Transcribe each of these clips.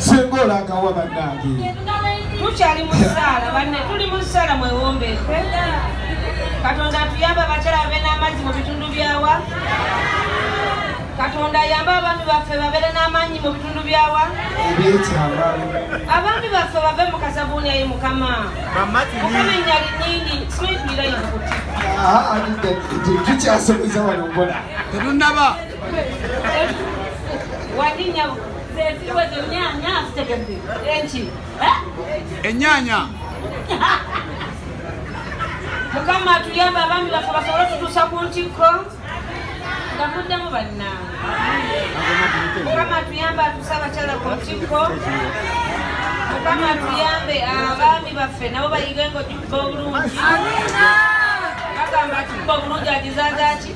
Senga olagawa bannange. Tukyali mu ssaala banne, tuli mu ssaala mwewombeeke. Katonda atuyambe abakyala babe n'amazzi mu bitundu byawa. Katonda ayambe abaami baffe babeere n'amaanyi mu bitundu byawa. Abaami baffe bave mu kasabuuni ayi Mukama. Mukama ennyali nnyingi, simanyi kuti. Tukyasomeza wano mbola. Tetunnaba. Wandinya Ennyanya. Mukama atuyambe abaami baffe basobole otutuusa ku ntikko. Gavuddemu bannange. Mukama atuyambe atuuse abakyala ku ntikko. Mukama atuyambe abaami baffe nabo bayige ng'ojjubba obulungi. Bagamba akibba obulungi agizaaza ki?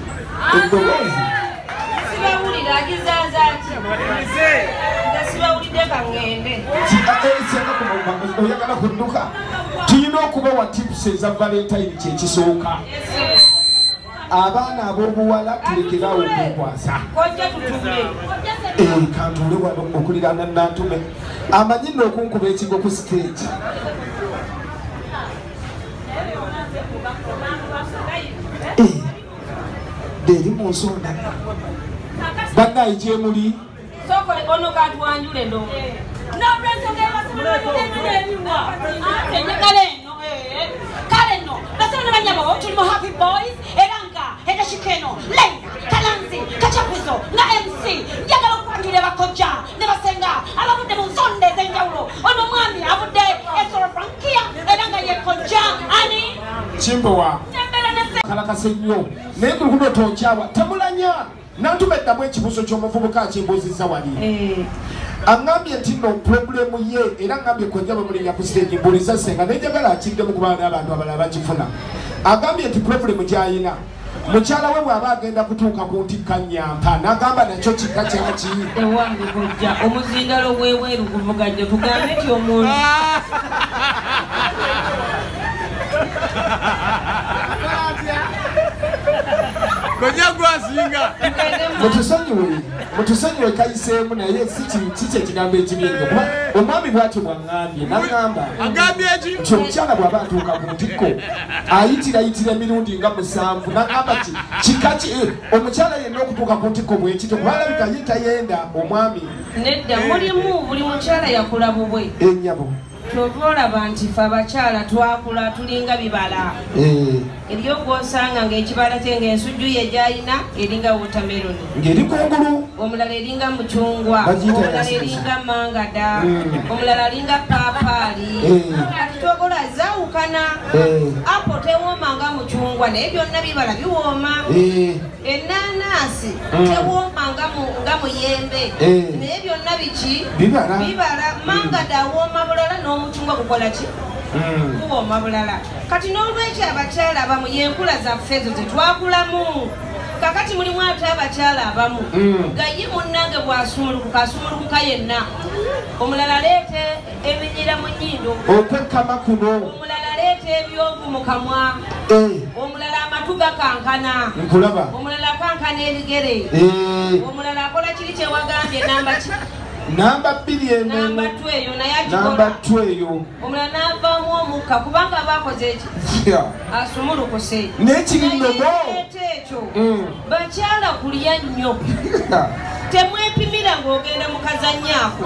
Sibawulira agizaaza ki? Nze sibawulidde ka ŋŋende. Oyagala kudduka. Tulina okubawa tips eza Valentine kyekisooka. Abaana ab'obuwala tulekerawo okwekwasa. Kojja tutuule. Kantuule wano okuliraana Nantume. Amanyi nno okunkuba ekigo ku stage. Eri mu nsonda. Bannaye gye muli. Sooka ono katwanjule ndo. Kale nno basaba n'abanyabo tuli mu Happy Boys era nga edashikeno Leila Kalanzi Kachapizo nga MC njagala okwanjulira bakojja ne basenga abavudde mu nsonda ez'enjawulo. Ono mwami avudde Esoro Frankia era nga ye kojja ani Kimbowa kalakase nnyo naye ku luguudo tokyawa temulanya. Nantume eddamu ekibuuzo ky'omuvubuka akimbuuzizza wali. Aŋŋambye nti nno pulobulemu ye era ŋŋambye kojja bwe mulinnya ku siteegi mbuuliza ssenga naye njagala akiddemu kubanga n'abantu abalala bakifuna. Agambye nti pulobulemu gy'ayina mukyala we bw'aba agenda kutuuka ku ntikka nnyampa n'agamba nakyo kika kyaki. Ewange kojja omuzindalo gw'ebweru guvuga nnyo tugambe nti omuntu Kojja gwasinga. Mutusonyiwe kayiseemu naye si kiki ekigambo ekibi ennyo kuba omwami bw'atyo bw'aŋŋambye n'aŋŋamba nti omukyala bw'aba atuuka ku ntikko ayitirayitira emirundi nga 7 n'aŋŋamba ki kika ki omukyala yenna okutuuka ku ntikko bwe kityo kuba alabika ye tayenda omwami. Nedda mulimu buli mukyala yakula bubwe. Ennyabo. Kyova olaba nti ffe abakyala twakula tulinga bibala. Eriyo gw'osanga ng'ekibala kye ng'ensujju ye gy'alina eringa watermelon. Ng'eri kungulu. Omulala eringa mucungwa, omulala eringa mangada, omulala alinga paapaali. Kati twogola zaawukana. Apo tewooma nga mucungwa naye byonna bibala biwooma. Ennaanaasi tewooma nga muyembe naye byonna biki? Bibala. Mangada awooma bulala n'omucungwa gukola ki? Guwooma bulala. Kati n'olwekyo abakyala abamu y'enkula zaffe ezo ze twakulamu. Kakati mulimu ate abakyala abamu nga ye munnange bw'asumulukuka asumulukuka yenna. Omulala aleeta eminyira mu nnyindo. Okwekama kuno. Omulala aleeta ebyovu mu kamwa. Omulala amatu gakankana. Nkulaba. Omulala akankana ebigere. Omulala akola kiri kye wagambye namba ki? Namba 2 eno. Namba 2 eyo naye agikola. Namba 2 eyo. Omulala n'avaamu omukka kubanga aba akoze eki? Asumulukuse. N'ekiri nnomo. Ekyo. Bakyala kulya nnyo. Temwepimira ng'ogenda mu kazannyo ako.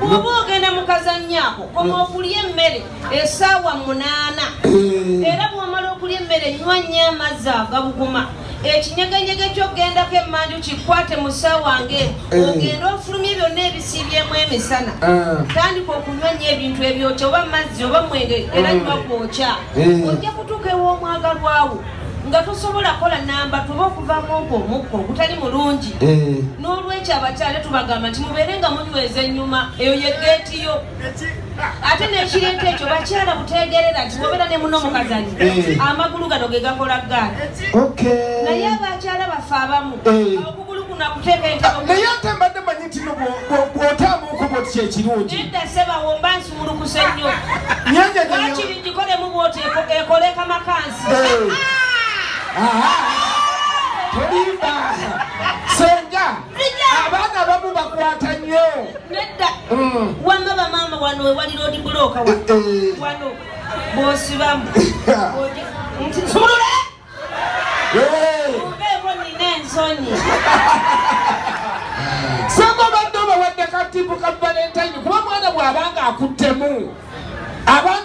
Bw'oba ogenda mu kazannyo ako, koma okulya emmere essaawa 8. Era bw'omala okulya emmere nywa nnyo amazzi agabuguma. Ekinyegenyege ky'ogendako emmanju kikwate mu ssaawa ng'emu. Ogende ofulumye byonna ebisiibyemu emisana. Tandika okunywa nnyo ebintu ebyokya oba mazzi oba mwenge era nywa gwokya. Ojja kutuuka ew'omwagalwawo nga tosobola kukola namba tuba okuvaamu ogwo omukka ogutali mulungi. N'olwekyo abakyala tubagamba nti mubeere nga munyweza ennyuma eyo ye geeti yo. Ate n'ekireeta ekyo bakyala buteegerera nti bw'obeera ne muno mukazanyi amagulu gano ge gakola ggaali. Naye abakyala baffe abamu okugulu kuno akuteeka entebe. Naye ate mbadde mmanyi nti no bw'otaamuuko bw'oti kyekirungi. Nedda ssebawo mba nsumulukuse nnyo. Waakiri ngikolemu bw'oti ekole kamakansi. Tolimba. Senga abaana abamu bakwata nnyo. Nedda Wamba bamaama wano wewali road block wano bw'osibamu nti nsumulule obeeko nina ensonyi. Senga obadde obawadde katipu ka Valentine, kuba mwana bw'abanga akuttemu abaana.